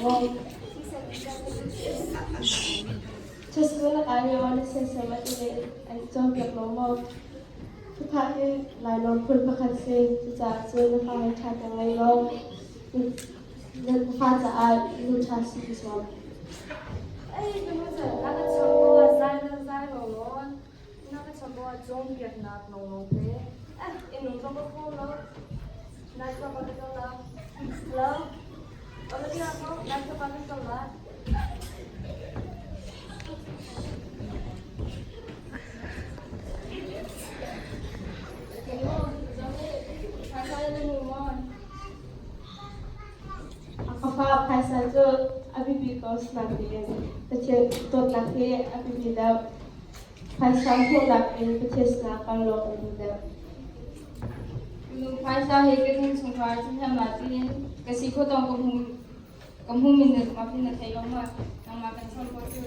maw? Chasku na kai lio ah na siasem a ti le an cawnpiak lo maw? Thuthah hi lainawn phun pakhat si. Cucaah cun na fa he ṭha te ngei law na fa caah nu ṭha si i zuam. Ei, ka nu cu na ka chawnh ko ah zai na zai lo maw? Na ka chawnh ko ah cawnpiaknak lawnglawng te. Eh, innung zong ka khaw lo. Nai ka pa ka ko la. Hello? Olivia, nai ka pa ka ko la. Ka fa phaisa cu a biapi ko sinain Pathian dawtnak hi a biapi deuh. Phaisa hmuhnak in Pathian sinah kal lawng a duh deuh. Nu phaisa hi kan innchungkhar thihnak tiin ka si khawh ka hmu ka hmumi na ma na thei lo ma nangmah kan chawn ko cu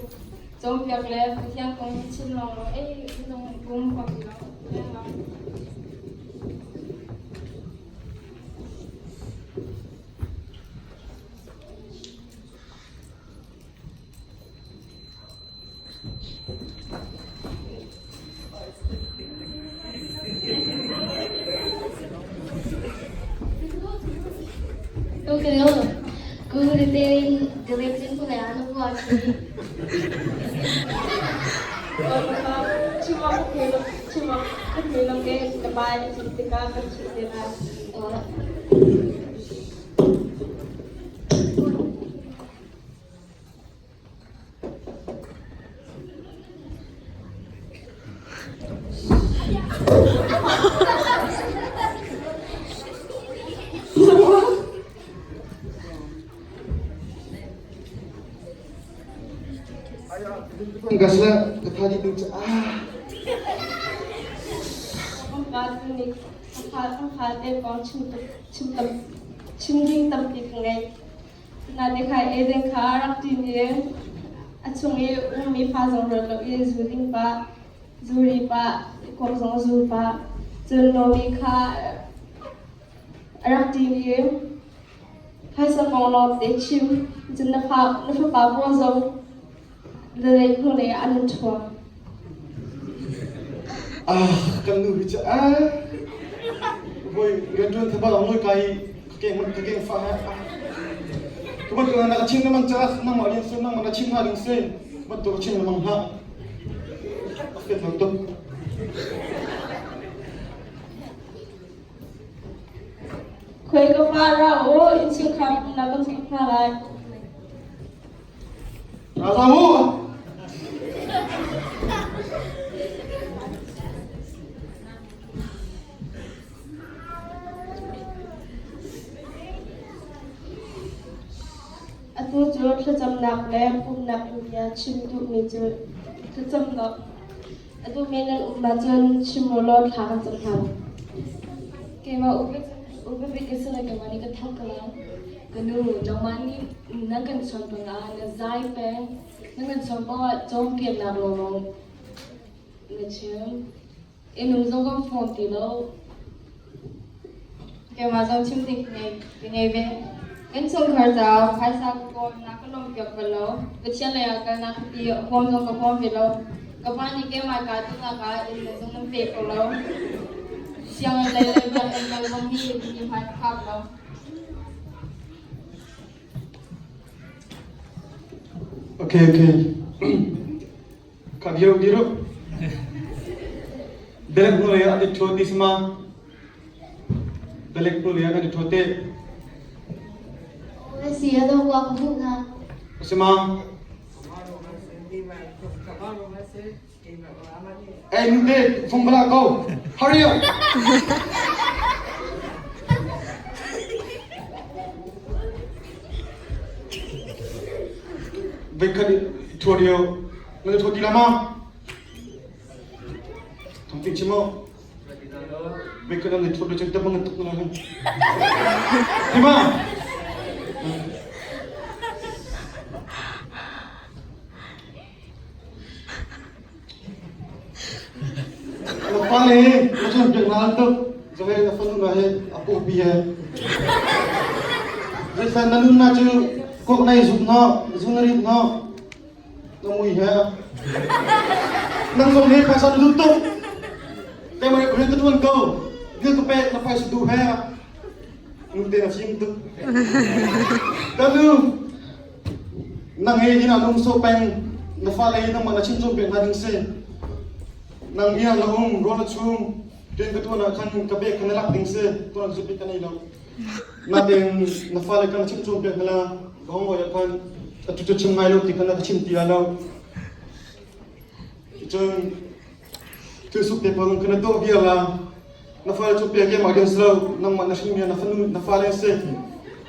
cawnpiak le Pathian kong chim lawng lo ei minung pum ko ti lo lengmang. Gasla ka tha dih ding ah. Chim ding tampi ka ngei. Nate kha Eden kha a rak ṭin i a chung i ummi fa zong ruat loin zu ding pah, zu ri pah, kuak zong zu pah. Cun Nomi kha a rak ṭin i phaisa kong lawng te chim. Cun na fa na fapa pawl zong na lei hnulei ah an in ṭhuang. Ah, kan nu hi cu ah voi rianṭuan thaba lang noi kai ka keng ka keng fa he ka ban na ka chim na mang cha nang ma ding se nang ma na chim ha ding se ban tu ka chim na mang ha a fit lo tuk. Khoi ka fa ra o innchungkhar na kan chim hna lai. Ra hu. Atu cu thlacamnak le pumhnak in bia chim duhmi cu thlacamnak a duhmi nan um ahcun chim u law thla kan cam hna. Keimah upa bik ka si le keimah nih ka thang ka lang. Ka nu, nangmah nih na kan chawn peng ah na zai peng. Na kan chawn paoh ah cawnpiaknak lawnglawng na chim. Innung zong kan fawn ti lo. Keimah zong chim ding ka ngei ve. Kan chungkhar caah phaisa ka kawl na ka lawmhpiak bal lo. Pathian lei ah kalnak ka ti huam zong ka huam ve lo. Ka pa nih keimah kaa duhnak ah inn le zung nan pe ko lo. Sianginn lei le biakinn kal zong hi mi hmai ka khak lo. Okay, okay. Kha giro giro. Belek hnu lei ah an i ṭhuat ti sama. Belek hnu lei ah an i ṭhuat te. Si a dong wa ka hmuh na. Asima. Hey, nute, phung bala go. Hurry up. Veikhat ṭhuat lio na ṭhuat ti la ma? Thong ti chim o. Veikhat an ṭhuat lo cun tam ngan tuk na la. Ti ma? Na pa le na chon piak na tuk. Zawe na fanu na he a pu pi he. Zeicah na nun na cu Kok nei zuk no, zu na rit no, na mui he. Nang zong he phaisa na duh tuk. Keimah nih rian ka ṭuan ko. Dil ka pek na phaisa duh he. Nu te na fim tuk. Ka nu, nang he inn ah na um so peng, na fale hi nangmah na chim cawnpiak hna ding si. Nang inn ah na um, rawl na chum, rian ka ṭuan ah khan ka bag kha na lak ding si, tuan zupit ka nei lo. Natein na fale kha na chim cawnpiak hna la, ka hong ah khan atu cu chim ngai lo ti kha na ka chim ti lai lo. Cun thil suk te pawl kha na tuah vial la, na fale cu pek em against lo, nangmah na hringmi na fanu na fale an si.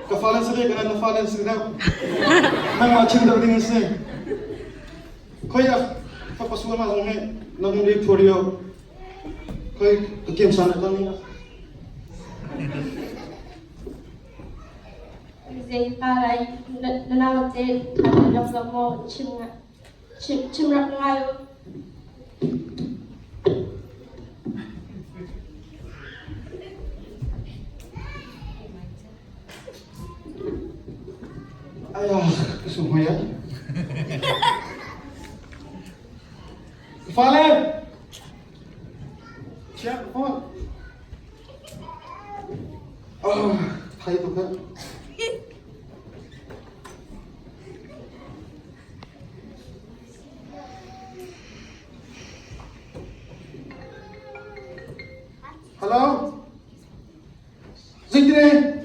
Ka fale an si ve kana na fale an si deuh. Nangmah chim deuh ding an si. Khoi ah fapa sual ma zong hi nang ri phurio. Khoi ka kem san ah ni. Zei pa lai na nau te than rak lo maw chim chim rak ngai u. Ayah, ka sunghoy ah. Fale! Chia, oh. Oh, thai tuk ha. Hello? Zeitine?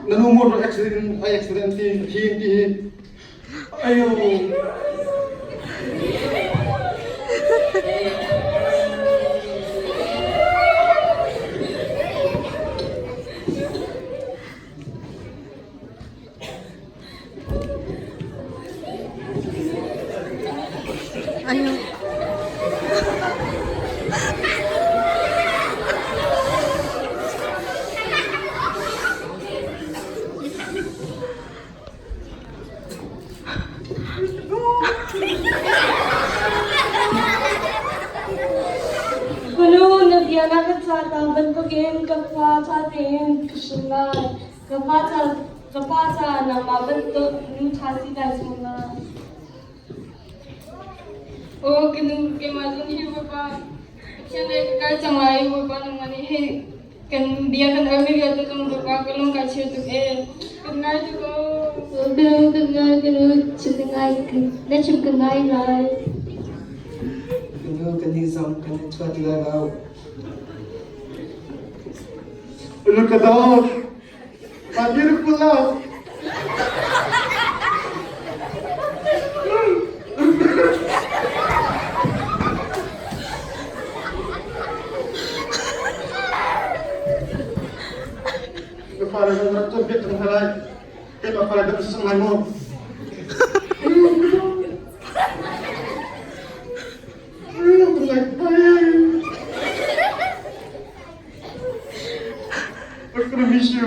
Na nu motor accident ai accident ti thi ti hi. Ayo. Kanu na bia na ka ca ta bantukin ka fa ṭha tein ka hrim lai. Ka pa ca ka pa ca nangmah bantuk nu ṭha si kai zuam lai. Aw ka nu keimah zong hi Bawipa Pathian lei ka kal cang lai i Bawipa nangmah nih hei kan bia kan almi vialte zong Bawipa ka lung kai chir tuk ee. Kan ngai tuk aw. Ka nu ka ngai ka nu chim ka ngai na chim ka ngai lai. Ka nu kan nih zong kan in chuah ti lai lo. Look at that. My beautiful love. Ka fale zong rak cawnpiak cang hna lai. Keimah fale dam si cang lai maw? I'm gonna miss you.